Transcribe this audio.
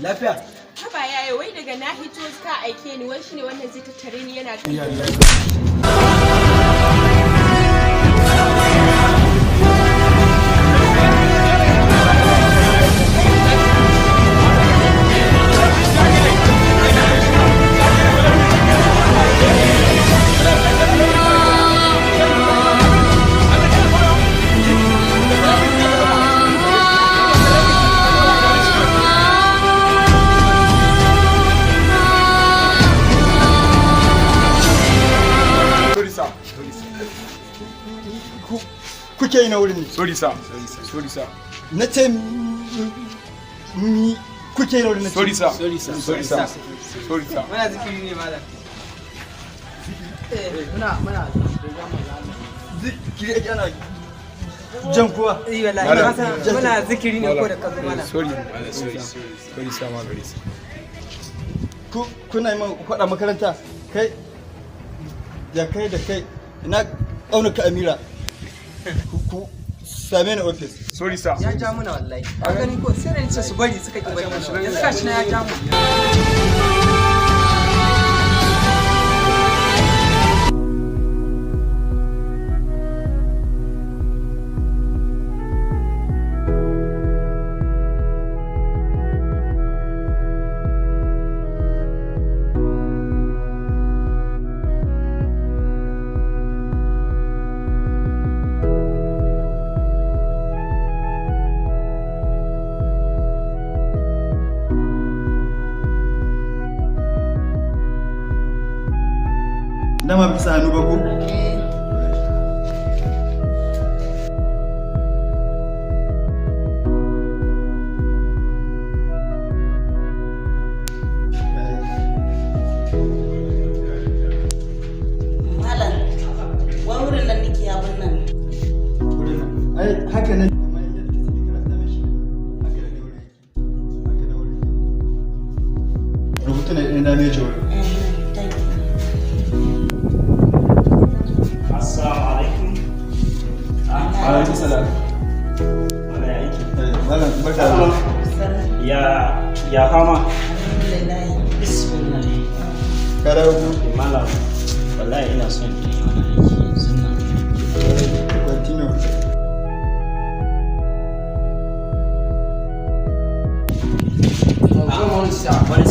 Lafiya? Haba yaya, wai daga na hito ka aike ni, wai shine wannan zai tattare ni yana Sorry, sir. Kuke yi na wurin ne? Sorry, sir. Sorry, sir. Na ce mi kuke yi na wurin ne? Sorry, sir. Sorry, sir. Sorry, sir. Sorry, sir. Muna zikiri ne, malam. Muna Zikiri ake ana jan kowa. Eh, wallahi Malam. ka san muna zikiri ne ko da ka zo, malam. Sorry. Sorry, sorry, sir. Sorry, sir. Kuna yi man faɗa makaranta, kai da kai da kai, ina ƙaunaka Amira, ku same ni ofis. Sorry, sir. Ya ja muna wallahi. Ka gani ko, sai da nace su bari, suka ki bari. Yanzu gashi na ya ja mu. Dama bisa hannu ba ko? Malam, wai wurin nan nake abin nan. Ai haka ne, kamar yadda ta sani karanta mashi, haka ne wurin yake, haka ne wurin yake. Rubutu ne ɗin damage wurin. Thank you. Assalamu alaikum. Alaikum salam. Wala ya aiki. Malam, barka da zuwa. Ya fama. Alhamdulillah. Bismillah. Ka dawo ko? Malam, wallahi ina son in yi wani aiki yanzu nan. Continue. Good morning, sir. Wani